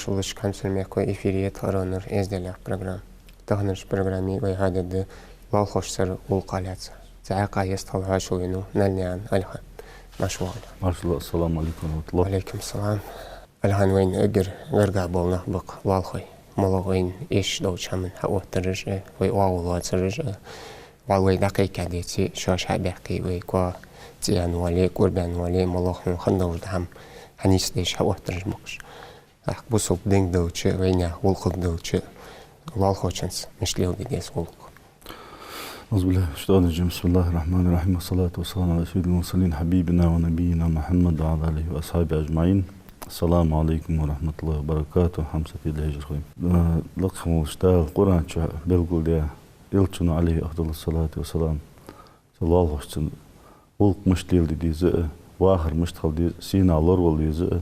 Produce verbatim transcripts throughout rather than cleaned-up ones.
Хьамсара мехкахой, эфире я тха аронара «Эздел» яха программа. Таханарча программе вай хьадергда лоалахошцара гӀулакха лаьца. Цу хьакъехьа еза хьоашалгӀа венав Наьлнаькъан Алихан. Марша воагӀалва. Маршалла, ассаламу Ӏалайкум ва рахьматуллахӀ. Ва Ӏалайкум салам. Алихан, вайна эггара гаргагӀа бола нах ба-кх лоалахой. МалагӀа вайна эшаш долча хӀаман хьаоттараш а, вай оагӀув лоацараш а, вӀалла вай дӀакхайкадеце, шоаш хьабаьхке, вай коа цӀена вале, кӀорбаьнна вале, малагӀа хьона хинна долаш да хӀама хьанийсдеш хьаоттараш ба-кх уж. ТӀаккха бусалба динга далча, вайнаьха гӀулакхага далча, лоалахочунца мишта леладе деза гӀулакх? أعوذ بالله من الشيطان الرجيم. بسم الله الرحمن الرحيم. والصلاة والسلام على سيد المرسلين حبيبنا ونبينا محمد وعلى آله وأصحابه أجمعين. السلام عليكم ورحمة الله وبركاته. Хьамсара, тӀехьа хьежархой. Э, лакха волча Дала Къуръан чу белгалдаь, Элчано, عليه أفضل الصلاة والسلام, цу лоалахошца гӀулакх мишта леладе деза а, вахар мишта хила деза а, сенах лоравала деза а,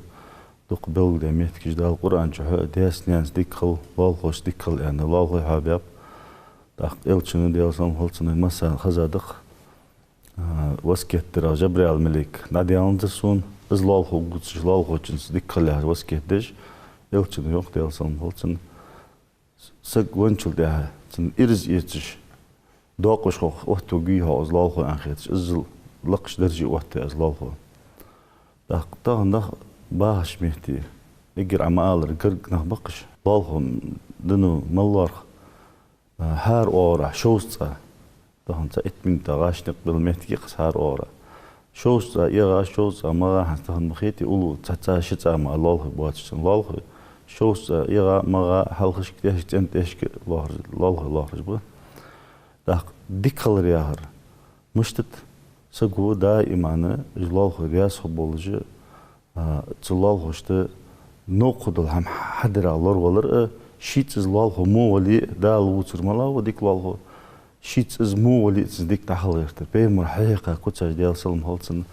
дукха белгалдаь моттигаш Дала Къуръан чу, даьца-наьнаца дика хила, лоалахошца дика хила аьнна, лоалахой хьоабаьб. ТӀаккха Элчано, Даьла салам хилда цунна, массанена хезад-кх, а, васкет дара Жабраил малейк дӀадаьннадар сона, из лоалахо гуцаш, лоалахочунца дика хила яхаш васкет деш. Элчано йоах, Даьла салам хилда цунна, саг венначул тӀехьагӀа цунна ираз эцаш, доакъашхо оттавергвий-хьогӀ из лоалахо аьнна хеташ, иззал лакхача дарже оттаву из лоалахо. ТӀаккха тахан нах бахача метте, эггара Ӏа ма аллара, гаргга нах ба-кх уж. Лоалахо, дано мел лоархӀ, а, хӀара оагӀорахьа шовзткъа цӀа, тахан цхьа итт минута гӀаш никъ била моттиг я-кх из хӀара оагӀорахьа. Шовзткъа цӀа эгӀа, шовзткъа цӀа магӀа, хӀанз тахан ма хетий, уллув цхьа цӀа, ши цӀа ма лоалахой боацаш санна. Лоалахой шовзткъа цӀа эгӀа, магӀа, хьалхашка, тӀехьашка, цӀен тӀехьашка лоархӀаш, лоалахой лоархӀаш ба. ТӀаккха дика хилар яхар мишта да? Саго даиман уж лоалахой раьза хургболаш, а, цу лоалахошта новкъа дола хӀама хьадарах лоравалар а, шийца из лоалахо во вале а, Дала вувцар малагӀа ва дика лоалахо, шийца из во вале а цунца дика дӀахьалгӀертар. Пайхамара хьехка куцаш, Даьла салам хилда цунна,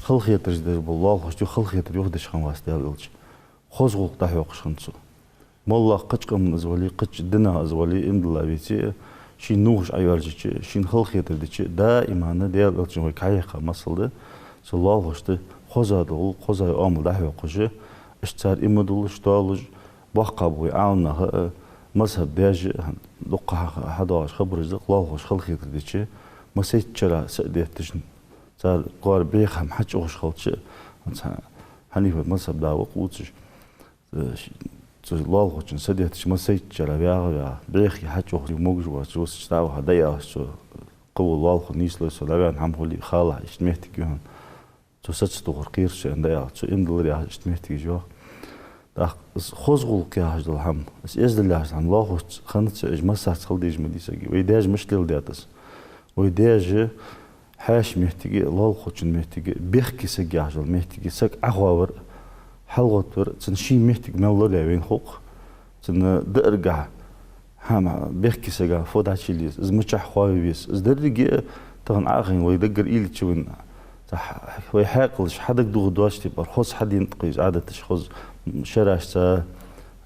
халахетараш деш бола лоалахошта юха халахетар юхадеш хиннавац Даьла Элча. Хоза гӀулакх дӀахьокхаш хиннад цо. МоллагӀа кхыча къаман из вале, кхыча динах из вале, иман дилла веце а, шийна нувхаш Ӏойоаржача, шийна халахетар дича, даиман Даьла Элчано вайга хьехка масал да, цу лоалахошта хоза дола гӀулакх, хоза оамал дӀахьокхаш, иштта цар иман дуллаш, тоалуш, боккхагӀа ба вай Ӏаламнаха а, мазхӀаб даьша а, дукха хьа-, хьадоагӀаш хабараш да-кх, лоалахошта халахетар дича, массайттара са а детташ, цар коара бӀеха хӀама хьачуухаш хилча, хӀанз Хьанифай мазхӀаб да ва-кх вувцаш, э, ш-, цу лоалахочун са детташ массайттара вагӀа-вагӀа, бӀеха хьачуухаш, могаш воацаш, вусача дӀаваха дӀаалаш цо, кхывола лоалахо нийслой со, дӀаваьнна хӀама хуле а, халахь, иштта моттиг я хьона. Цо саца тухар кхераш аьнна дӀаала, цо иман диллар яхаш иштта моттигаш йоах. ТӀаккха из хоза гӀулакх яхаш дола хӀама, из эздел яхаш дола хӀама лоалахошца хинна ца Ӏеш, массаца хила дезаш ма дий сага. Вай даьша мишта леладаьд из? Вай даьша хьаьша моттиге а, лоалахочун моттиге а бехке саг яхаш йола моттиге саг Ӏохоавар а, хьалгӀоттавар а, цун ший моттиг мел лораяь вайна хов-кх. Цун дааргахьа хӀама бехке сага фу дӀачуле еза, из мичахьа хоаве веза. Из деррига а тахан Ӏохайна вай даггара уйла йича вайна, цхьа вай хьаькъалаш хьадагадоха доацача тайпара хоза хьадена тӀакхувш Ӏадаташ, хоза шерашца,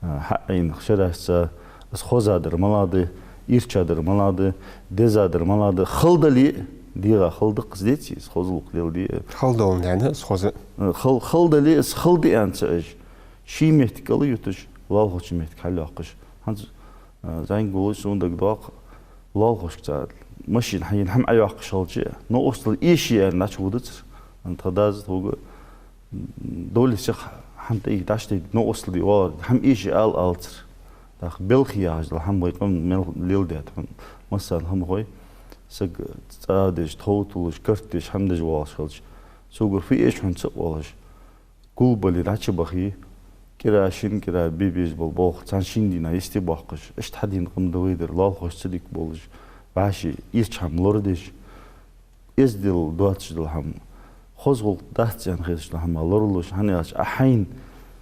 а, хьаӀайна шерашца, из хоза дар малагӀа да, ийрча дар малагӀа да, деза дар малагӀа да, хала дале а, дегӀа хала да-кх из, деций, из хоза гӀулакх леладе а. Хала доландаь да из хоза. Э, хал-, хала дале а, из хала да аьнна ца Ӏеш, ший моттиг кӀал юташ, лоалахочун моттиг хьалйоаккхаш. ХӀанз, э, зӀамига волаш сона дагадоагӀа-кх, лоалахошка цхьа машина хьаена хӀама Ӏойоаккхаш хилча, новкъостал эший аьнна дӀачуводацар. ХӀанз тха дас тхога, м, дола сиха хӀама тӀайийха дӀачудайде, новкъостал де оалар, хӀама эший ала алацар. ТӀаккха белхи яхаш дола хӀама вай къаман мел леладаьд хьона массанахьа ма хой. Саг цӀа деш, тхов туллаш, карт деш, хӀама деш воалаш хилча, цугара фу эш хьона ца оалаш, гулбале дӀачубахе, кӀира шин кӀира бе безаш бола болх цхьан шин дийнахьа йисте боаккхаш, иштта хьадена къам да вай дар, лоалахошца дика болаш, вӀаший ийрча хӀама лорадеш, эздел доацаш дола хӀама, хоза гӀулакх дац аьнна хеташ дола хӀама лоралуш, хӀана аьлча Ӏа хьайна,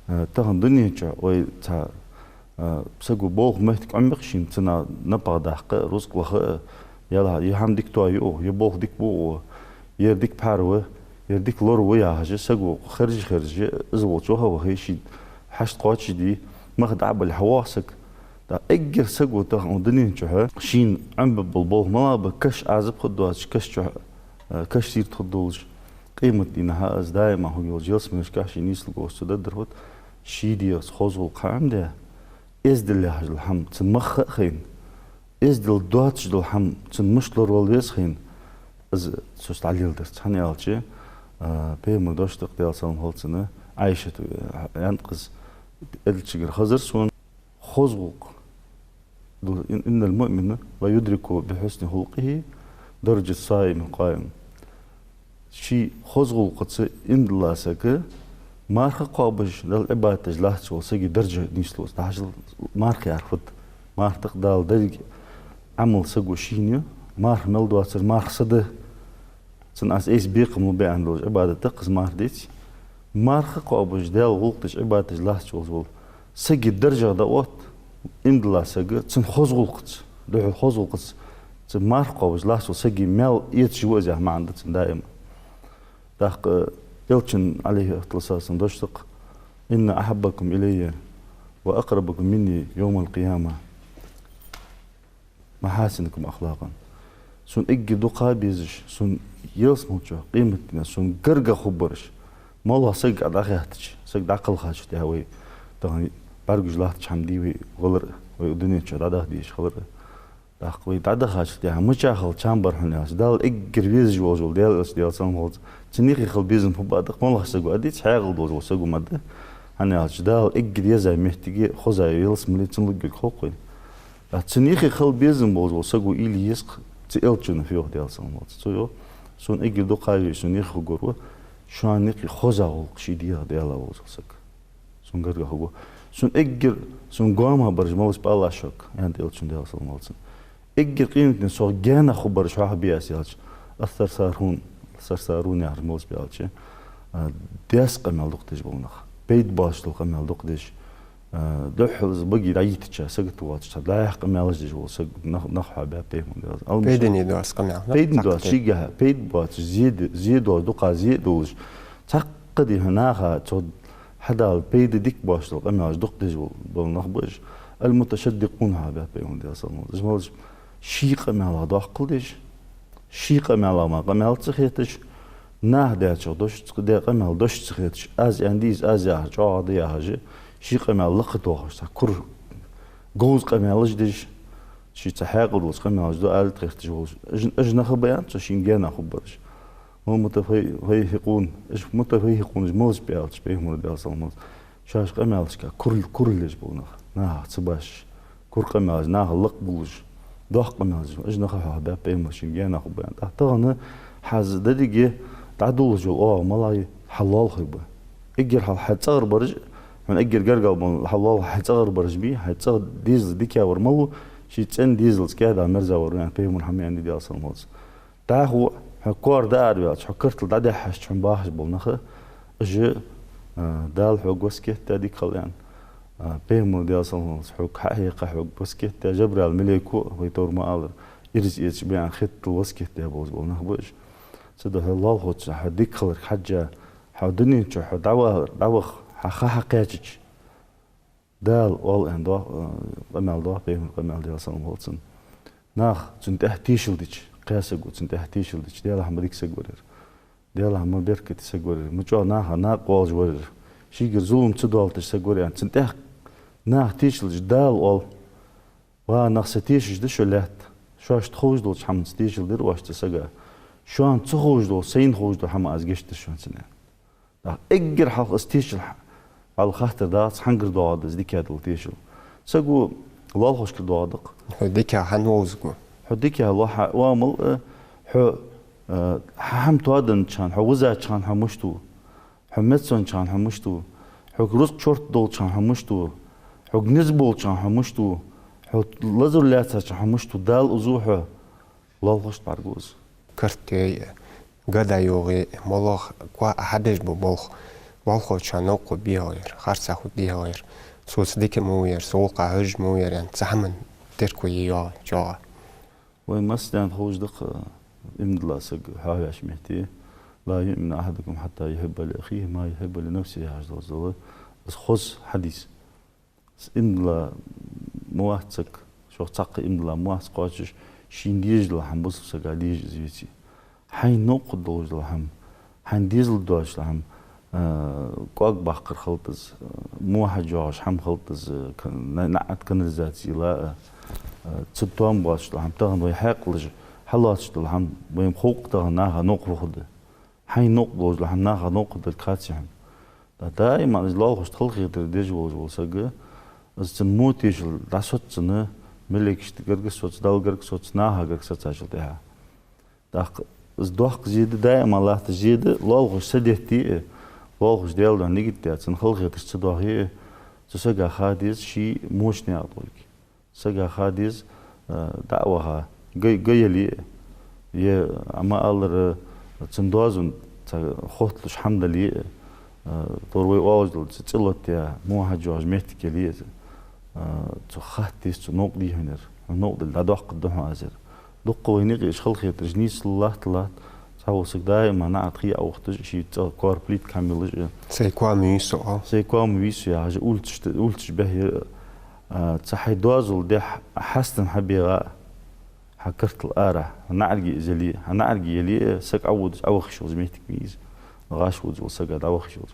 э, тахан дунен чу вай цхьа, э, саго болх, моттиг Ӏомабе-кх шийна, цунах напагӀа даккха а, рузкъ лаха а, е ла-, е хӀама дика тоаю укхо, е болх дика бу укхо, ер дика пхьар ва, ер дика лор ва яхаш, саго хержа-хержа, из волча ваха-вахе, ший хьашт кхоачашде, мах дӀа а бале, хьавоагӀа саг. ТӀаккха эггара саго тахан дунен чухьа шийна Ӏомабе бола болх малагӀа ба? Каш Ӏазап хургдоацаш, каш чухьа, э, каш сийрда хургдолаш, къематдийнахьа а, из даиман хургйолча ялсмалешкахьа а ший нийслургвоацаш цо дергдар фуд? Ший дегӀаца хоза гӀулакх хьаӀомадаь, эздел яхаш дола хӀама цун мах а хайна, эздел доацаш дола хӀама цун мишта лоравала веза хайна, из цо дӀалеладир цо. ХӀана аьлча, а, Пайхамара дош да-кх, Даьла салам хилда цунна, Ӏайшата, а, аьннад-кх из: Элчагара хазар сона хоза гӀулакх ду, إن المؤمن ليدرك بحسن خلقه درجة الصائم القائم. Ший хоза гӀулакхаца иман дилла саг марха кхоабаш, Далла Ӏибадаташ латташ вола сага даржа нийслу. ДӀахьажал, марха яхар фуд? Марха да-кх Дала деррига Ӏамал саго шийна ю, марха мел доацар марха са да. Цун аз айса бекхам лу бе аьнна долаш Ӏибадат да-кх из марха дийца. Марха кхоабаш, Даьла гӀулакх деш, Ӏибадаташ латташ волаш вола сага даржах дӀаотт иман дилла саг цун хоза гӀулакхаца, духхьал хоза гӀулакхаца, цу марха кхоабаш латташ вола сага маьл эцаш ва из яха маӀан да цун даим. ТӀаккха Элчан, عليه الصلاة والسلام, дош да-кх: إن أحبكم إلي وأقربكم مني يوم القيامة محاسنكم أخلاقا. Сона эггара дукха безаш, сона ялсмала чу, къематдийнахьа сона гаргагӀа хургбараш. МоллагӀа саг дӀахаьттача, саг дӀакхалхача тӀехьа вай тахан бӀаргагуш латтача хӀама дий вай гӀалар, вай дунен чу дӀадаха дезаш хилар. ТӀаккха вай дӀадахача тӀехьа мичахьа хила чам бар хьона аьлча, Далла эггара везаш волаш вола Даьла Элча, Даьла салам хилда цунна, цун юхе хила безам фу ба да-кх? МоллагӀа саго а дийца, хьаькъал долаш вола саго ма да. ХӀана аьлча Далла эггара еза моттиге, хоза ялсмале цун лургья-кх хов-кх вайна. ТӀаккха цун юхе хила безам болаш вола саго уйла е еза-кх цу Элчано, фу йоах, Даьла салам хилда цунна. Цо йоах: сона эггара дукха везаш, сона юхе хургвар ва шоана юкъе хоза гӀулакх ший дегӀа даьлла волаш вола саг. Сона гаргагӀа хургва. Сона эггара, сона гоама бараш малаш ба аьлча шуга, аьннад Элчано, Даьла салам хилда цунна. Эггара къематдийнахьа сох гаьнагӀа хургбараш хьоахабе аз аьлча, الثرثارون, الثرثارون яхар малаш ба аьлча, а, даьсса къамаьл дукха деш бола нах, пайда боацаш дола къамаьл дукха деш, а, духхьал из баге дӀайийтача, сагота воацача, цхьа дӀаяхьа къамаьлаш деш вола саг, нах, нах хьоахабаьб Пайхамара, Даьла салам хилда цунна. Пайдане доаца къамаьл, пайдане доаца, шийгахьа пайда боацаш, зе д-, зе доацаш, дукха зе а долаш, цхьаккха дий хьона наха цо хьадала пайда дика боацаш дола къамаьлаш дукха деш бола, бола нах ба уж. المتشدقون хьоахабаьб Пайхамара, Даьла салам хилда цунна. Уж малаш? Ший къамаьлах доккхал деш, ший къамаьлах мара къамаьл ца хеташ, наха даьчох дош ца, даь къамаьлах дош ца хеташ, аз аьнна дий из, аз яхар чӀоагӀа да яхаш, ший къамаьл лакха тохаш, цхьа кура говза къамаьлаш деш, ший цхьа хьаькъал долаш къамаьлаш ду аьнна хеташ волаш. Уж, уж нах ба аьннад цо шийна гаьнагӀа хургбараш. والمتفيهقون. Уж мутафайхӀикъунаш малаш ба аьлча, Пайхамара, Даьла салам хилда цунна, шоаш къамаьлашка курал, курал еш бола нах, нахах ца башаш, кура къамаьлаш, нахал лакхбувлаш, доккха къамаьлаш, уж нах хьоахабаьб Пайхамара, шийна гаьнагӀа хургба аьнна. ТӀаккха тахан хьа зе деррига дӀадолалуш йола оагӀув малагӀа я? Хьа лоалахой ба. Эггара хьалха хьа цӀагӀара бараш, хьона эггара гаргагӀа бола хьа лоалахой хьа цӀагӀара бараш бий, хьа цӀагӀа дезал дикагӀвар малав, ший цӀен дезалца кӀаьда мерзагӀвар ва аьнна Пайхамара хьа ма аьннадий, Даьла салам хилда цунна. ДӀахо хьо кора дӀаараваьлча, хьо картал дӀадаьхьача хьона бахаш бола нах, уж, а, Дала хьога васкет даь дика хила аьнна, а, Пайхамара, Даьла салам хилда цунна, хьога хьахьекха хьога васкет даь, Жабраил малейко, вай товр ма аллара, ираз эцаш ба аьнна хетта васкет даь болаш бола нах ба уж. Цудухьа лоалахочунца хьо дика хиларга хьежжа, хьо дунен чу хьо дӀавахар, дӀаваха, хьа ха хьакхаьчача, Дала оал аьнна доагӀа, э, къамаьл доагӀа, Пайхамара къамаьл, Даьла салам хилда цунна. Наха цунна тӀехьа тешал дича, кхаь саго цунна тӀехьа тешал дича, Даьлахьа ма дика саг вар ер, Даьлахьа ма беркате саг вар ер, ма чӀоагӀа наха накъа воалаш вар ер, шийгара зулам ца доалийташ саг вар ер аьнна, цунна тӀехьа наха тешал дича, Дала оал: ва нах, са тешаш да шо лаьтта, шоашта ховш долча хӀаманца тешал дир оаш цу сага, шоана ца ховш дола, сайна ховш дола хӀама аз гешт дир шоана цунна. ТӀаккха эггара хьалха из тешал хьа-, хьалха хаттар дац, хьангара доагӀа да из дикагӀа дола тешал. Саго лоалахошкара доагӀа да-кх. Хьо дикагӀа хӀана вовзаргва? Хьо дикагӀа ло-, хьа оамал, э, хьо, э, хьа хӀама тоаденнача хана, хьо визача хана хьо мишта ва, хьо мецвеннача хана хьо мишта ва, хьога рузкъа чорта долча хана хьо мишта ва, хьога низ болча хана хьо мишта ва, хьо лазар лаьцача хана хьо мишта ва, Дала узу хьо. Лоалахошта бӀаргагу из. Карт йой, гада йогӀий, моллагӀа кхоа хьабеш ба болх, лоалахочоа новкъа хургба бегӀа ер, харцахьа хургда бегӀа ер, соца дика ма ва ер, са гӀулакха хьожаш ма ва ер аьнна, цу хӀаман терко е йоагӀий чӀоагӀа? Вай массанена ховш да-кх, иман дилла саг хьоахаваьча метте: لا يؤمن أحدكم حتى يحب لأخيه ما يحب لنفسه яхаш долаш дола из хоза хьадис. Иман дилла ма вац саг, шух цхьаккха иман дилла ма вац кхоачаш, шийна дезаш дола хӀама бусалба сага дезаш из веце. Хьайна новкъа долаш дола хӀама, хьайна дезал доацаш дола хӀама, а, кӀоаг баккхар хилда из, а, мохьаж йоагӀаш хӀама хилда из, а, кан-, на-, наӀарга канализаци йилла, а, а, цу тӀом боацаш дола хӀама тахан вай хьаькъалаш хьалоацаш дола хӀама, вайна ховкх тахан наха новкъа хургда. Хьайна новкъа долаш дола хӀама наха новкъа хургда кхаци хӀама. Да, даим из лоалахошта халахетар деш волаш вола саг, из цун мо тешал дӀасоц цунна, малейкашта гарга соц, Далла гарга соц, наха гарга соцачул тӀехьагӀа. ТӀаккха из доккха зе да, даим латташ зе да, лоалахошта са детте а, лоалахоша Даьла духьа нигат даь, цунна халахеташ ца доахе а, цу сага ха деза ший моча наькъа долга. Сага ха деза, а, дӀа а ваха, га, га яле а, е, ма аллара, цун доазон цхьа хотталуш хӀама дале а, а, тхьовра вай оалаш дола цӀи, цӀи лоттаяь, мохьаж йоагӀаш моттиг яле а, а, цо хатта деза цо новкъа дий хьона ер, хьона новкъа дале дӀадоаккхаргда хьона аз ер. Дукха вайна юкъе уж халахетараш нийслу латт, латт. Цхьавола саг даим наӀарга хий Ӏоухаш, ший цӀагӀа кора плитка хӀама йолаш, э, сай коа ма вий со, а? Сай коа ма вий со яхаш, улицаш, улицаш бехьа, а, цу хьай доазол дехьа хьастам хьабегӀа, хьа картал арахьа, хьа наӀарга из яле, хьа наӀарга яле, саг Ӏоводаш, Ӏовахаш йолаш моттиг ма йий из, гӀаш водаш вола сага дӀавахаш йолаш.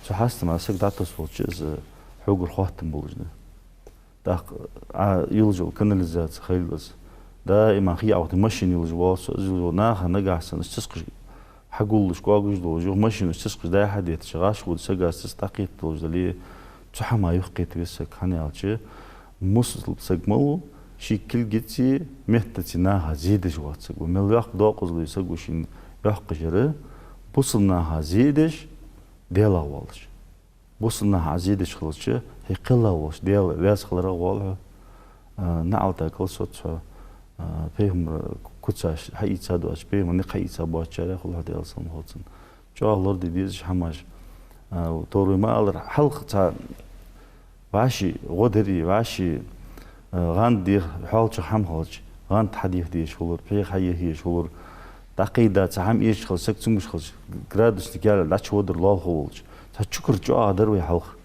Цу хьастама саг дӀатоссаволча из хьогара хоттам болаш да. ТӀаккха Ӏа йолаш йола канализаци хилалца. Даим хий Ӏоухаш машина йолаш вола со, из йолаш вола наха нагахьа санна цискаш хьагуллуш, кӀоагаш долаш, юха машинаш цискаш дӀа-хьа детташ, гӀаш вода сага цис дӀакхеташ долаш дале, цу хӀама юхакхета веза саг, хӀана аьлча, мусалба саг малув, ший кулгаца, меттаца наха зе деш воаца саг ва. Мел йоккха доакъазло я саго шийна йоаккхаш яр, бусалба наха зе деш, Даьлах воалаш. Бусалба наха Ӏа зе деш хилча, хье кхелла волча Даьла веза хиларах воал хьо. А, наӀалт даккхал соц хьо, а, пайхамара куцаш хьаийца доацаш, пайхамара никъ хьаийца боацачарех хул хьо, Даьла салам хилда цунна. ЧӀоагӀа лораде дезаш хӀамаш, а, тхьовра вай ма аллара, хьалха цхьа вӀаший гӀо дарий, вӀаший, а, гӀанд деха, хьоалчагӀа хӀама хилча, гӀанд хьадеха дезаш хулар, пхьегӀа хьаеха езаш хулар. ДӀакхийда цхьа хӀама эшаш хилча, саг цамогаш хилча, градусник яле дӀачуводар лоалахо волча. Цхьа чукар чӀоагӀа дар вай хьалха.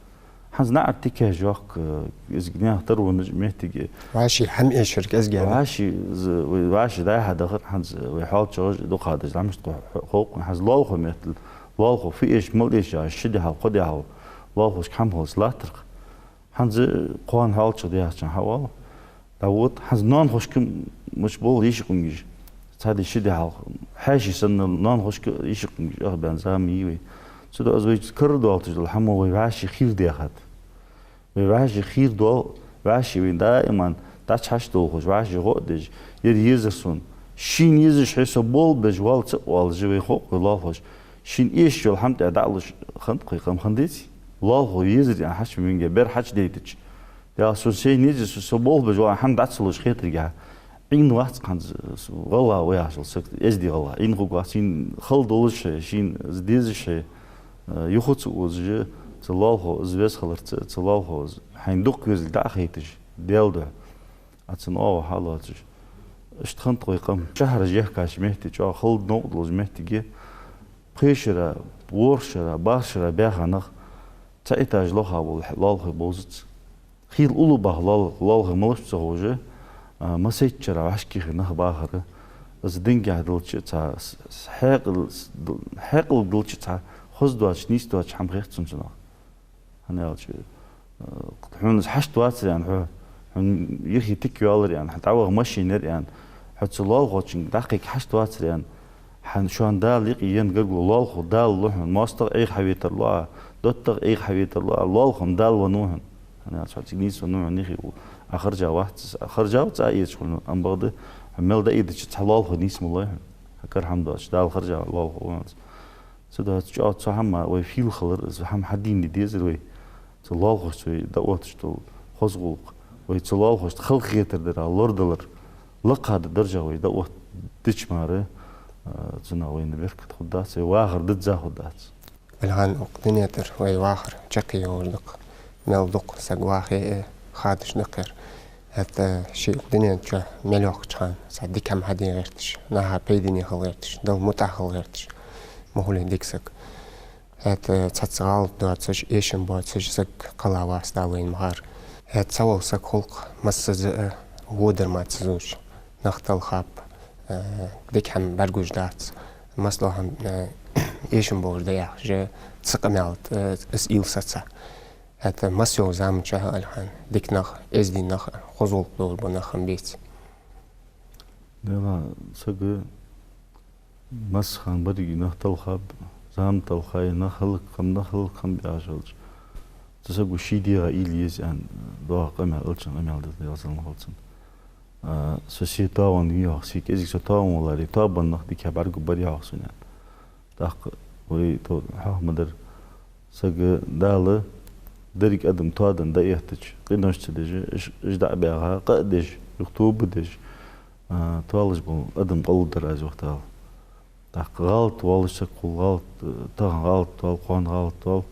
ХӀанз наӀарга тика хьежа йоккха, из гнех тара ванаж моттиге. ВӀаший хӀама эшар кӀезига. ВӀаший, з-, вай вӀаший дӀа-хьа дахар, хӀанз вай хьоалчагӀаш дукха даж ламаш тхо хо-, ховкх, хӀанз лоалахо меттел, лоалахо фу эш, мел эш, ши ди хьал, кхо ди хьал, лоалахошка хӀама хилча латтарх. ХӀанз кхоана хьоалчагӀа дехача хьавоал. ДӀавода, хӀанз ноанахошка муч бола йиша къонгаш. Цхьа ди ши ди хьалха. Хьаьший санна ноанахошка йиша къонгаш ах баьнна зама йий вай. Цудухьа аз вай карара доалийташ дола хӀама вай вӀаший хийра дехад. Вай вӀаший хийра доал, вӀаший вайна даиман дӀачухьаш долхаш, вӀаший гӀо а деш, ер езар сона. Шийна езаш хье со болх беш вал ца а оалаш, вай ховкх вай лоалахоша. Шийна эшаш йола хӀама тӀа дӀа а луш, хӀанз тхоай къам хӀана деций? Лоалахо езар аьнна хьача минге, бер хьачудайтача. Даьла, со сайна еза, со, со болх беш вала хӀама дӀа ца луш хетаргахьа. Ӏийна вац хӀанз, гӀалгӀа ва яхаш вола саг, эздий гӀалгӀа. Ӏийна хургвац, шийна хала долаш хье, шийна из дезаш хье, э, юха ца озаш, цу лоалахо из веза хиларца, цу лоалахо из хьайна дукха везалга дӀа а хайташ, Даьла духьа. А цун оагӀув хьалоацаш. Иштта хӀанз тхоай къам. Шахьараш ехкача метте, чӀоагӀа хала новкъа долча моттиге, пхе шера, ворхӀ шера, бархӀ шера баьха нах цхьа этаж лоха бола лоалахой бовзац. Хийла уллув баха лоал-, лоалахой малаш ба ца ховш, а, массайтта шера вӀашагӀкхийтта нах бахар. Из динагахьа долча цхьа с-, с-, хьаькъал, с-, д-, хьаькъал долча цхьа хоза доацаш, нийса доацаш хӀама хет сона цунах. ХӀана аьлча, э, хьона из хьашт вацар аьнна, хьо, хьона юхе тика йоаллар аьнна, хьа дӀаваха машина яр аьнна, хьо цу лоалахочунга дӀакхайка хьашт вацар аьнна, хьа шоана Дала юкъе енна гаргало лоалахо Дала лу хьона, моастагӀа Ӏеха хьавайтар лу Ӏа, доттагӀа Ӏеха хьавайтар лу Ӏа, лоалахо-м Дала веннав хьона. ХӀана аьлча хьо цига нийсвеннав хьона юхе, Ӏа харжа вац, Ӏа харжа вац Ӏа эцаш хьона, амма бакъда, хьо мел дӀаийдача цхьа лоалахо нийсвеннав хьона, хьа кара хӀама доацаш, Дала харжа лоалахо ва хьона. Цудухьа чӀоагӀа цу хӀаман вай фийла хилар, из хӀама хьадийна де дезар вай. Цу лоалахошца вай дӀаотташ дола хоза гӀулакх, вай цу лоалахошта халахетар дар, лорадалар, лакха дар даржагӀа вай дӀаоттадича мара, а, цунах вайна беркат хургдац, вай вахар дизза хургдац. Валхан, укх дунен тӀара вай вахар чаккхе йолаш да-кх, мел дукха саг вахе а, хадаш да-кх ер. ХӀаьта ший укх дунен чу мел йоаккхача хана цхьа дика хӀама хьаде гӀерташ, наха пайдане хила гӀерташ, Далла мутӀахьа хила гӀерташ ма хулий дика саг. ХӀаьта цхьацца гӀалат доацаш, эшам боацаш саг кхелла вац, Дала вайна ма гӀар. ХӀаьта цхьавола саг хул-кх массаза а водар мара ца зувш, нах талхаб, э, дика хӀама бӀаргагуш дац. Масала хӀама, э, эшам болаш да яхаш, цу къамаьла тӀа, э, из уйла саца. ХӀаьта масса йолча заман чухь а, аьлча, дика нах, эздий нах, хоза гӀулакх долаш бола нах хиннабац. Делахь сага масса хана берригаш нах талхаб, зама талхай, нах хӀалакхиннаб, нах хӀалакхиннаб яхаш хилча, цу саго ший дегӀа уйла е еза аьнна доагӀа къамаьл, Элчан къамаьл да, Даьла салам хилда цунна. А, со се тоавенна вий-хьогӀ, се кӀезига со тоавенна валаре, тоабенна нах дикагӀа бӀаргагургбар-хьогӀ сона аьнна. ТӀаккха вай тхо хьоахадаьр, сага Дала деррига адам тоадан дӀаэттача, къинош ца деш, уж, уж дӀа а баьха, къа а деш, юха тоба а деш, а, тоалуш бола адам къоабалдергдар аз, йоах Дала. ТӀаккха гӀалат воаллаш саг хул, гӀалат, э, тахан гӀалат воал, кхоана гӀалат воал,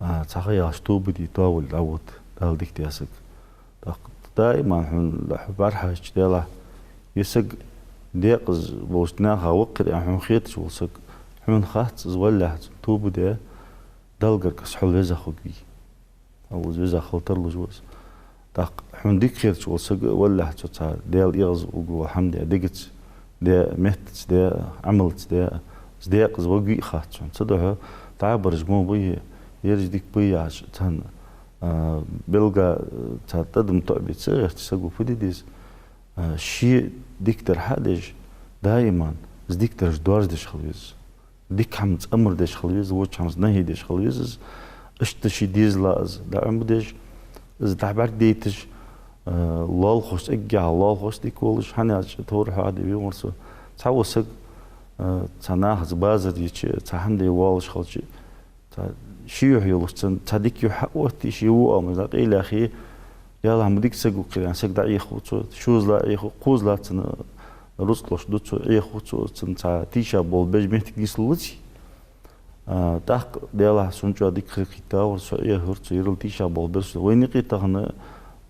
а, цхьа ха яьлча тоба де, тоавала дӀавода, Дала дика даь саг. ТӀаккха даим хьона, хьо бӀарахьежача, делахь, ер саг декъаза болча наха ваккхар аьнна хьона хеташ вола саг, хьона хац из, валлахь, цун тоба де, Далла гарга из хьол веза хургвий. Аллахӏ из веза хила тарлуш ва из. ТӀаккха хьона дика хеташ вола саг а, валлахь, цо цхьа Даьла эгӀаза вугу хӀама де, дегаца де, меттаца де, Ӏамалца де, из декъаза варгвий хац хьона. Цудухьа дӀабараш мо бий, ераш дика бий яхаш, цхьан, а, белгала, а, цхьа тӀадам тоӀабе ца гӀерташ, саго фу де деза? А, ше дикадар хьадеш, даим из дикадараш доаржадеш хила веза. Дика хӀамаца амар деш хила веза, воча хӀамаца нахӀи деш хила веза из. Иштта ший дезала из дӀаӀомадеш, из дӀабӀаргадайташ, а, лоалахошца, эггара лоалахошца дика волаш, хӀана аьлча тховра хьоахаде венавар со. Цхьавола саг, а, цхьа нахаца базар йича, цхьа хӀама де воаллаш хилча, цхьа ший юхь йолаш цунна цхьа дика юхь хьаоттае, ше во оамал дӀакъайлаяхе, делахь ма дика саг ва-кх ер аьнна, саг дӀаӀехав цо, шозза ла Ӏехав, кхозза ла цунна рузкъ луш ду цо, Ӏехав цо, цунна цхьа тийшаболх беш моттиг нийслулаций. А, тӀаккха, делахь, сона чӀоагӀа дика хила кхийттавар, со Ӏехавир, цо ерал тийшаболх бир сона. Вайна юкъе тахан,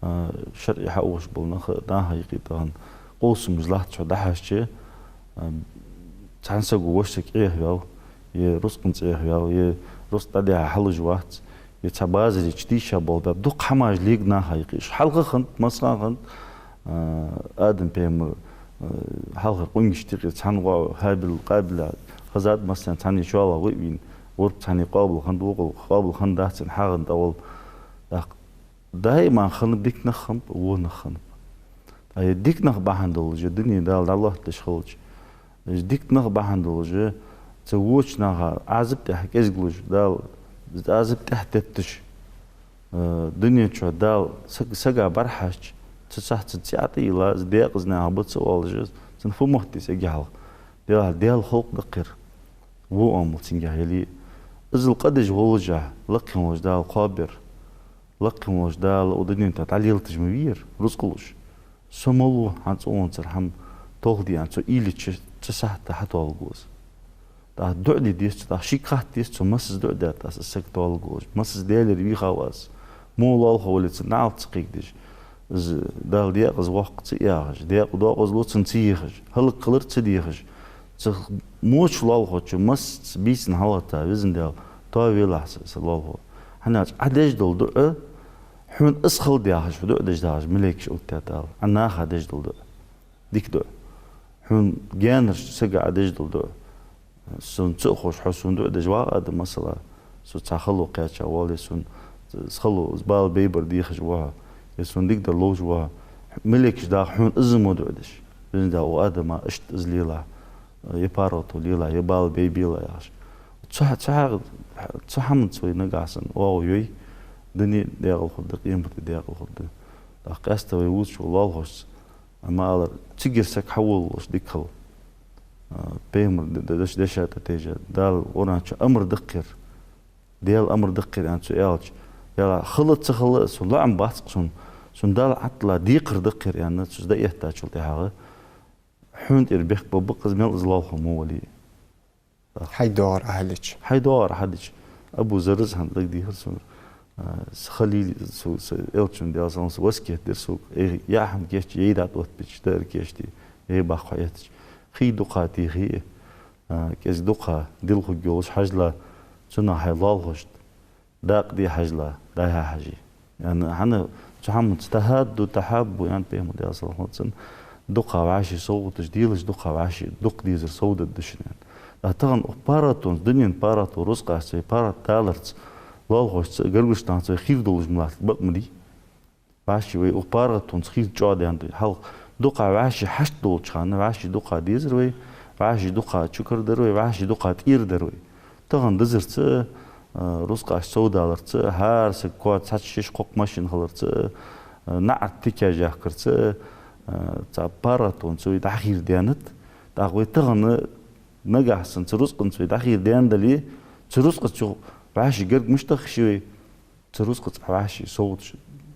а, шарӀе хьаухаш бола нах, наха юкъе тахан къовсамаш латт, чӀоагӀа дӀахьежача, а, цхьан саго вокх саг Ӏехаваьв, е рузкъанца Ӏехаваьв, е рузкъ дӀадихьа хьалуш вац, е цхьа базар йича тийшаболх баьб, дукха хӀамаш лег наха юкъе. Уж хьалха хиннад, массахана хиннад, а, Адам пайхамар, а, хьалхарча къонгашта юкъе цхьан гӀо ХӀабил, Къабила хезад, массанена цхьанне шоллагӀа вай вийна, вурб цхьанне къоабал хиннад, вокхал къоабал хиннадац аьнна хьагӀан тӀавала. ТӀаккха даим хиннаб дика нах хиннаб, во нах хиннаб. ТӀаккха дика нах бахьан долаш дуне Дала дӀалоаттадеш хилча, из дика нах бахьан долаш, цу воча наха Ӏазап тӀехьа кӀезиглуш, Дала Ӏазап тӀехьа тетташ, э, дунен чу Дала саг-, сага бӀарахьежача, цу сахьте цун цӀи тӀа а йилла, из декъаза наха ба ца оалаш, цунна фу мотт деза эггара хьалха? Делахь Даьла халкъ да-кх ер, во оамал цунгахь яле а. Иззал къа деш воллашехь, лакхе волча Дала кхоабаьб ер. Лакхе волча Дала укх дунен тӀа дӀалелаташ ма вий ер, рузкъ луш. Со малав хьона цӀавонцара хӀама толхаде аьнна, цо уйла йича, цу сахьте хьатоалургва из. ТӀаккха дуӀа де деза цо, тӀаккха шийга хатта деза цо, масаза дуӀа даьд аз, из саг тоалургволаш, масаза Даьлагара вийхав аз. Во лоалахо вале, цунна наӀалт ца кхайкадеш, из Дала декъаза воаккх ца яхаш, декъа доакъазло цунна ца ехаш, хӀалакхилар ца дехаш, цу воча лоалахочо массаза бийсан хьалгӀатта, Везан Даьла, тоавелахь са, са лоалахо. ХӀана аьлча Ӏа деш дола дуӀа, хьона из хилда яхаш, хьо дуӀа деш дахаш, малейкаш оттадаьд Дала. Ӏа наха деш дола дуӀа, дика дуӀа. Хьона гаьнарча сага Ӏа деш дола дуӀа. Сона ца а ховш, хьо сона дуӀа деш вагӀа адам, масала, со цхьа хало кхаьча воалле, сона, с-, хало, бала бейбар дехаш ва хьо, е сона дикадар ловш ва хьо. Малейкаш даха хьона из мо дуӀа деш. Везан Даьла, укх адама иштта из лелахь, е паргӀато лелахь, е бала бейбелахь яхаш. Цу хьа-, цу хьа-, цу хӀаманца вай нагахьа санна оагӀув йой, дуне декъала хургда, къематди декъала хургда. ТӀаккха къаьстта вай вувцаш вола лоалахошца, ма аллара, цигара саг хьаволалуш дика хила. А, пайхамара д-, д-, деш-, деша тӀа тайжа, Дала Къуръан чу амар да-кх ер. Даьла амар да-кх ер аьнна цо аьлча, Даьла хила а ца хила а, сона лоӀам бац-кх сона, сона Дала Ӏаттала декхар да-кх ер аьнна, цо из дӀаэттачул тӀехьагӀа, хьона тӀера бехк ба-кх из, мел из лоалахо мо вале а. Хьай доагӀар Ӏа хьадича. Хьай доагӀар Ӏа хьадича. Абу Зарра хӀанз дагадехар сона, а, са халил, со, са Элчано, Даьла салам хилда цунна, васкет дир сога. Э, яа хӀама кийчъе, е дӀатӀаоттабича, даар кийчде, е баккха хьаэттача. Хий дукха техе, а, кӀезига дукха дилла хургйолаш хьажал, цунах хьай лоалахошта дакъа де хьажал, дӀа-хьа хьажий. Яъни, хӀана, цу хӀаманца тахӀадду, тахьаббу, аьннад пайхамара, Даьла салам хилда цунна, дукха вӀаший совгӀаташ делаш, дукха вӀаший, дукха дезар совдадда шун, аьнна. ТӀаккха тахан укх паргӀатонца, дунен паргӀато, рузкъашца, вай паргӀатдаларца, лоалахошца, гаргарча нахаца вай хир долаш ма латт, бакъ ма дий. ВӀаши вай укх паргӀатонца хир чӀоагӀдаьннад вай. Хьалха дукха вӀаши хьашт долча хана, вӀаши дукха дезар вай, вӀаши дукха чукар дар вай, вӀаши дукха тӀера дар вай. Тахан дизарца, а, рузкъаш совдаларца, хӀара саг коа цхьацца шиш-кхокх машин хиларца, а, наӀарга текаш яхкарца, а, цхьа паргӀатонца вай дӀахир даьннад. ТӀаккха вай тахан нагахьа санна цу рузкъанца вай дӀахир даьнна дале, цу рузкъаца вӀаши гарга мишта хилча вай, цу рузкъаца вӀаши совгӀаташ.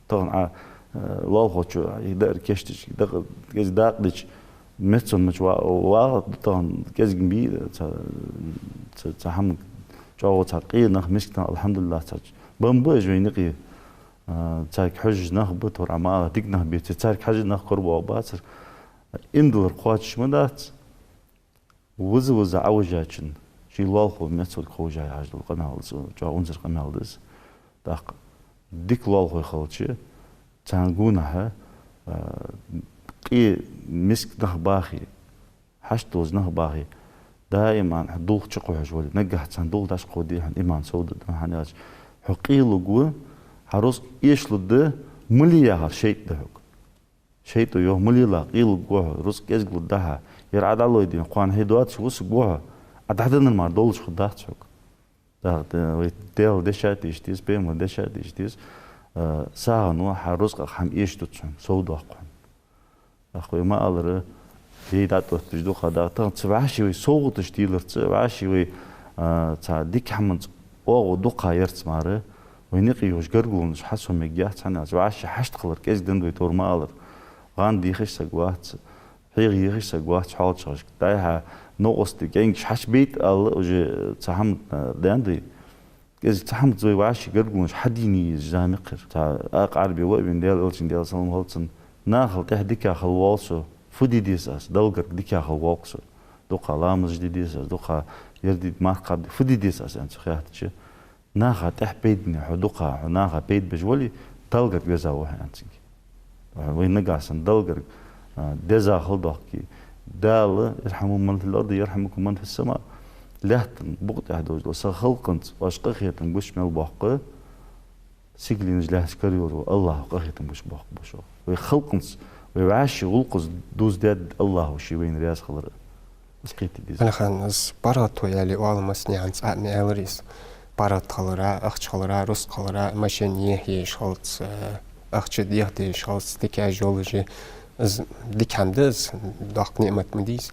Тахан Ӏа, э, лоалахочо из даар кийчдича, дакъа, кӀезига дакъа дича, меццон мача ва-, вагӀа, тахан кӀезига бий, цхьа, цхьа, цхьа хӀама чӀоагӀа цхьа къе нах, миска нах, алхьамдулиллахӀ, цхьа бамба уж вайна юкъе. А, царга хьожаш нах ба, тхьовра Ӏа ма аллара, дика нах беций, царга хьажа нах корабоагӀаргбацар. Иман диллар кхоачаш ма дац. Виза-виза Ӏовижачун ший лоалахо мецварг ховш я яхаш дола къамаьл да из, чӀоагӀа унзара къамаьл да из. ТӀаккха дика лоалахой хилча, царна гонахьа, а, къе миска нах бахе, хьашт долаш нах бахе, даим хьо дулх чукхухьаш вале, нагахьа царна дулх дӀакховдаде хьона иман совдоаккх, хӀана аьлча хьо къе лургва, хьа рузкъ эшалургда, ма ле яхар шайтӀа да хьога. ШайтӀо йоах: ма лела, къе лургва хьо, рузкъ кӀезига лургда хьа. Ер Ӏа дӀалойде, кхоана хье доацаш вусаргва хьо, Ӏа дӀаденнар мара долаш хургдац хьога. ТӀаккха вай Даьла дешаш а тийша деза, пайхамара дешаш а тийша деза, а, сагӀано хьа рузкъах хӀама эшадоаккх хьона, совдоаккх хьона. ТӀаккха вай ма аллара, ей дӀатӀаотташ дукха да. Тахан цу вӀаши вай совгӀаташ теларца, вӀаши вай, а, цхьа дика хӀаманца оагӀув дукха ярца мара, вайна юкъе йолаш гаргалонаш хьасомаергьяц, хӀана аьлча вӀаши хьашт хилар кӀезига деннад вай, тхьовра ма аллара. ГӀанд ехаш саг вац, пхьегӀа ехаш саг вац хьоалчагӀашка. ДӀай-хьа новкъостий кӀаьнгаш хьачубейта аьле, уже цхьа хӀама, а, деннад вай. КӀезига цхьа хӀаманца вай вӀаши гаргалонаш хьадийна езаш зама я-кх ер. Цхьа акха Ӏарбе ва а вена, Даьла Элчан, Даьла салам хилда цунна, нахал тӀехьа дика хила воал со, фу де деза аз, Далла гарга дика хила воал-кх со. Дукха ламазаш де деза аз, дукха ер де, марха кхаба де, фу де деза аз аьнна цо хаьттача, наха тӀехьа пайдане хьо дукха, хьо наха пайда беш вале, Далла гарга веза ва хьо аьннад цунга. Вай нагахьа санна Далла гарга, а, деза хила доахке, Дала: «ارحموا من في الأرض يرحمكم من في السماء». Лаьттан букъа тӀа долаш дола са халкъанца оаш къахетам гуш мел боаккх, сигаленаш лаьцача кара йолаш вола АллахӀо къахетам гуш боаккх ба шоана. Вай халкъанца, вай вӀаши гӀулакхаца дувзадергда АллахӀо ше вайна раьза хилар. Из кхетаде деза. Алихан, из паргӀато аьле оал массанена, цкъа а ма аьлар из. ПаргӀата хилара, ахча хилара, рузкъа хилара, машен еха езаш хилац, ахча деха дезаш хилац, дикаш йолаш я. Из дика хӀама да из, доккха ниӀмат ма дий из.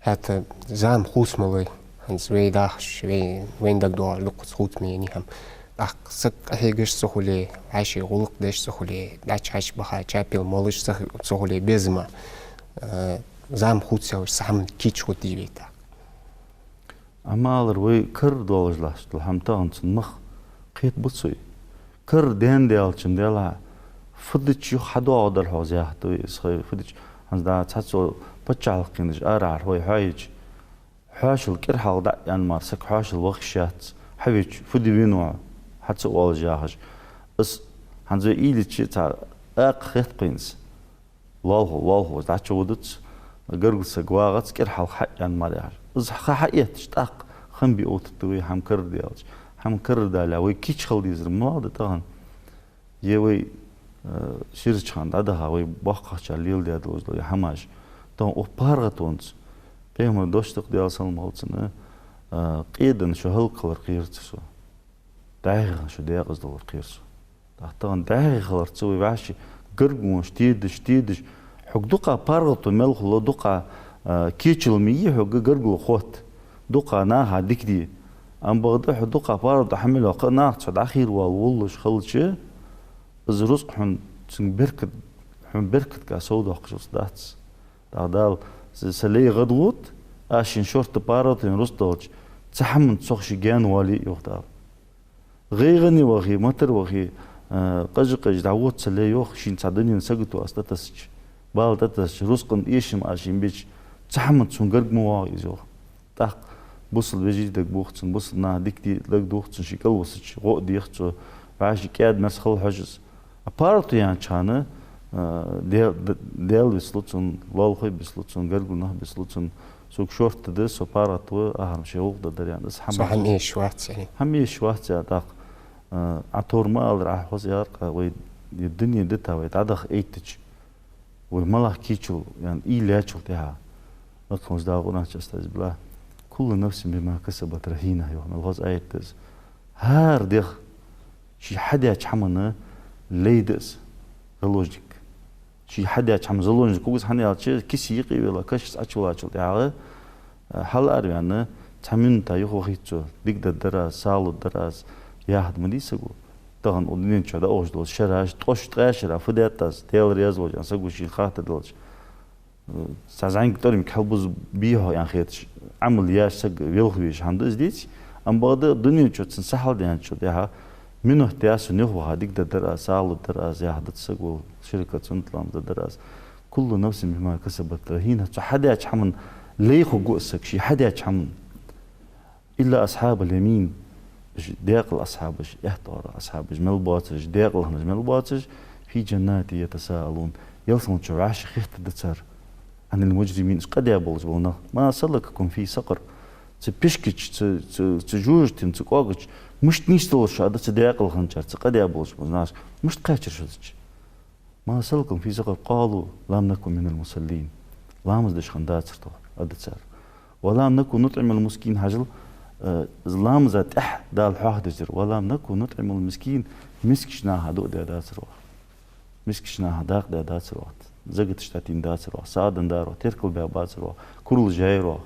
ХӀаьта зама хувца ма лой. ХӀанз вай дахаш, вай, вайна дагадоагӀаш дукхаза хувца ма енай хӀама. ТӀаккха саг къахьегаш ца хуле, вӀаши гӀулакх деш ца хуле, дӀачу-хьачу баха чапел молаш ца, ца хуле безам ба. Э, зама хувцаялар цхьа хӀаман кийча хургдий вай тӀаккха? Амма алар вай карара доаллаш латташ дола хӀама тахан цун мах кхетабу цой. Карара даьнна даьлча-м даьлахьа, фу дича юха хьадоагӀаргдар хьогӀ, яхаш да вай из хой, фу дича, хӀанз да цхьацца паччахьалкхенаш арахьара вай хьоайича, хьоашал кӀира хьалха дӀа а яьнна мара саг хьоашал ваха йиш яц, хьавеча, фу де венав хьо, хьа ца оалаш яхаш. Из хӀанз вай уйла йича цхьа акха хет-кх вайна из. Лоалахо, лоалахо из дӀачуводац, гаргара саг вагӀац, кӀира хьалха хьа а яьнна мара яхаш. Из ха хьаэттача тӀаккха хам бе оттаргда вай, хӀама карара даьлча. ХӀама карара дале, вай кийча хила дезар малав да тахан? Е вай, э, ширача хана дӀадаха вай боккхагӀчар леладаь долаш дола е хӀамаш. Тахан укх паргӀатонца, пайхамара дош да-кх, Даьла салам хилда цунна, э, къе денна шо хӀалакхилар кхер ца со. ДӀаьха денна шо декъаза далар кхер со. ТӀаккха тахан дӀаьха хиларца вай вӀаши гаргалонаш тедаш, тедаш, хьога дукха паргӀато мел хуле, дукха, а, кечал ма йий хьога гаргало хотта, дукха наха дика де. Амма бакъда хьо дукха паргӀато хьа мел йоаккхе а, нах цхьа дӀахийра вала волалуш хилча, из рузкъа хьона цунга беркат, хьона беркатага совдоаккхаш дац. ТӀаккха Дала: «Са, са лай гӀадгӀуд, аз шийна шортта паргӀатонна рузкъа далча, цхьа хӀаманца цох ший гаьна воале а», йоах Дала. ГӀайгӀане вахе, матара вахе, а, къажа-къажа дӀавода са лай, йоах, шийна цхьа дунен сагото аз тӀатессача, бала тӀатессача, рузкъан эшам аз шийна бича, цхьа хӀаманца цунна гарга ма воагӀа из, йоах. ТӀаккха бусалба вежарий дагабоах цунна, бусалба наха дика де дагадоах цунна, ший кӀалвисача гӀо а дех цо, вӀаши кӀаьда-мерза хила хьож из. А паргӀато яьннача хана, а, Дел-, Д-, Даьла бицлу цунна, лоалахой бицлу цунна, гаргара нах бицлу цунна. Сога шортта да, со паргӀата ва, ахарам ший гӀулакх дар, дар, яхаш. Из хӀама, со хӀама эшаш вац, яхаш. ХӀама эшаш вац, яхаш, тӀаккха. А, Ӏа тховра ма аллара, Ӏа хоза яхар-кх, вай ер дуне дита вай дӀадаха эттача, вай малагӀа кийчо, яхаш, уйла яьчул тӀехьагӀа. Лакхаволча Дала Къуръан чу: «أستعيذ بالله. كل نفس بما كسبت رهينة», йоах, мел хоза аят да из. ХӀара дегӀ ший хьадаьча хӀаман лай да из, заложник. Ший хьадаьча хӀаман заложник хургва из, хӀана аьлча кисе юкъе вела, кашаца Ӏочувеллачул тӀехьагӀа, а, хьалараваьнна, цхьа минута юхавахийта цо, дика дар дар аз, сагӀа лургдар аз, яхар ма дий саго. Тахан укх дунен чу дӀаухаш дола шераш, ткъо шу, ткъаь шера фу даьд аз, Даьла раьза волча саго шийна хаттар делча, цхьа зӀамига тӀормиг хьалбузабий хьо, яхаш хеташ, Ӏамал еш саг велха везаш хӀама да из, деций? Амма бакъда дунен чу цун са хьалдаьнначул тӀехьагӀа, минута даьд сона юхаваха, дика дар дар аз, сагӀа лургдар аз, яхаш дац саго, ши ракаӀат суннат ламаз дар дар аз. «كل نفس بما كسبت رهينة». Цу хьадаьча хӀаман лай хургва из саг, ший хьадаьча хӀаман. «إلا أصحاب اليمين». Уж декъала асхьабаш, аьттув дола асхьабаш мел боацараш, декъала хиннараш мел боацараш, «في جنات يتساءلون». Ялсмала чу вӀаши хетаргда цар. «عن المجرمين», уж къа даь болаш бола нах. «ما سلككم في سقر». Цу пишка чу, цу, цу, цу жожагӀатен, цу кӀоага чу мишта нийсделар шо, аргда цу декъала хинначар, цу къа даь болаш болча нахаша, мишта кхаьчар шо цу чу? «ما سلككم في سقر؟ قالوا لم نك من المصلين». Ламаз деш хиннадацар тхо, аргда цар. «ولم نك نطعم المسكين», хьажал, э, ламаза тӀехьа Дала хьоахадеш дар: «ولم نك نطعم المسكين». Мискача наха дуӀа даь дацар оаха. Мискача наха дакъа даь дацар оаха. Закаташ дӀатийна дацар оаха. СагӀа денна дар оаха. Теркал баь бацар оаха. Курал жайра оаха.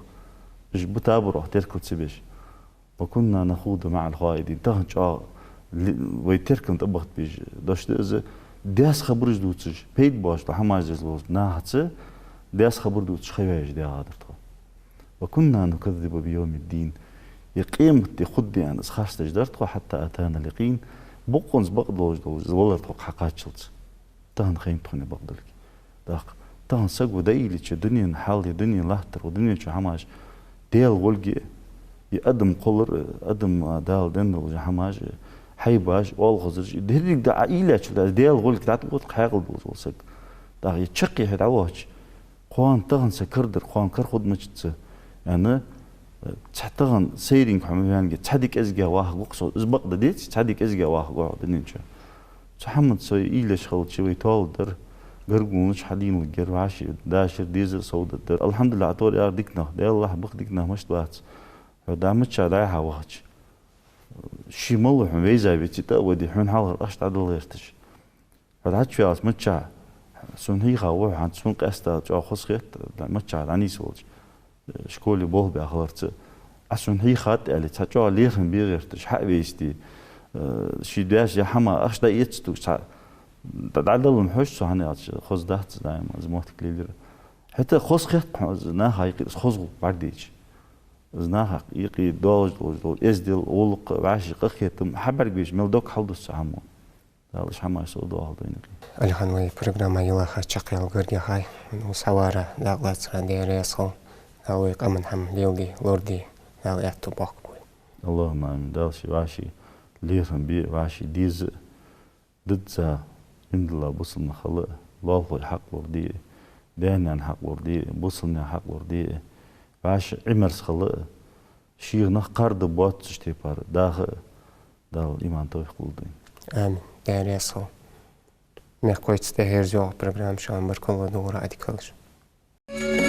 Уж бутабар оаха, теркал ца беш. «وكنا نخوض مع الخائضين». Тахан чӀоагӀа ли-, вай теркална тӀабахийта безаш дош да из, даьса хабараш дувцаш, пайда боацаш дола хӀамаш деш болча нахаца, даьса хабар дувцаш, хьаваьш дегӀадар тхо. «وكنا نكذب بيوم الدين». Е къематди хургда аьнна, из харцдеш дар тхо, «حتى أتانا اليقين». Бокъонца бакъдолаш долаш из валар тхо кхаьчачалца. Тахан хайна тхона бакъдолга. ТӀаккха тахан саго дӀаийлача дунен хьал, дунен латтар, дунен чу хӀамаш, Даьла волга, е адам кхоллар, адам, а, Дала денна долча хӀамаш, хьайбаш, оалхазараш, деррига дӀа Ӏа ийлачул тӀехьагӀа Даьла волга дӀатӀавода хьаькъал долаш вола саг. ТӀаккха е чаккхе хьо дӀавахача, кхоана тахан са кара дар, кхоана кара хургда мачтца, яхаш, цхьа тахан сайринг хьо ма ваьннге, цхьа ди кӀезигагӀа вахаргва-кх со, из бакъда, деций, цхьа ди кӀезигагӀа вахаргва хьо дунен чу. Цу хӀаманца уйла еш хилча, вай тоаладар, гаргало хьадийналургьяр, вӀаши дашар, дезар совдаргдар. Алхьамдулиллахь, тховра яр дика нах, Даьла лахь ба-кх дика нах, мишта бац. Хьо дӀа миччахьа дӀа-хьа вахача, ше малав хьона вайза, веций, тӀа а ваде, хьона хьалхара ахча дӀадала гӀерташ. Хьо дӀачуваьлча миччахьа, сона хьийха ва хьо, хӀанз сона къаьстта чӀоагӀа хоза хет, дӀа миччахьа дӀанийсвелча, школе болх баь хиларца. Ӏа сона хьийхад аьле, цхьа чӀоагӀа лерхӀам бе гӀерташ, хьавесте, э, ше даьча хӀаман ахча дӀаэца тугаш цхьа дӀа-, дӀадалалга хьож цо, хӀана аьлча хоза дац даим из моттиг лелаяр. ХӀаьта хоза хет-кх хьона из наха юкъера, из хоза гӀулакх бӀаргадайча. Из наха юкъе долаш, долаш дола эздел, гӀулакх, вӀаши къахетам, хьабӀаргавайча мел дог хьалдус цу хӀамо. Дала уж хӀамаш совдоахалда вайна юкъе. Алихан, вай программа йилаха чакхъяла гаргахьа, вай хьавара дакъа лацара Даьла раьза хилва. Дала вай къаман хӀама леладе, лораде, Дала аьттув боаккхалба вай. اللهم آمين. Дала ше вӀаши лерхӀам бе, вӀаши деза, дизза, иман дилла бусалба нах хила, лоалахой хьакъ лораде, даь-наьна хьакъ лораде, бусалба наьха хьакъ лораде, вӀаши Ӏимерза хила, шийх нах кхарда боацача тайпара даха, Дала иман, товфикъ лулда вайна. Амин. Даьла раьза хилва. Мехкахой, цу тӀа хӀирзоагӀа программа шоана баркал лу, дувгӀара Ӏадика хилда шун.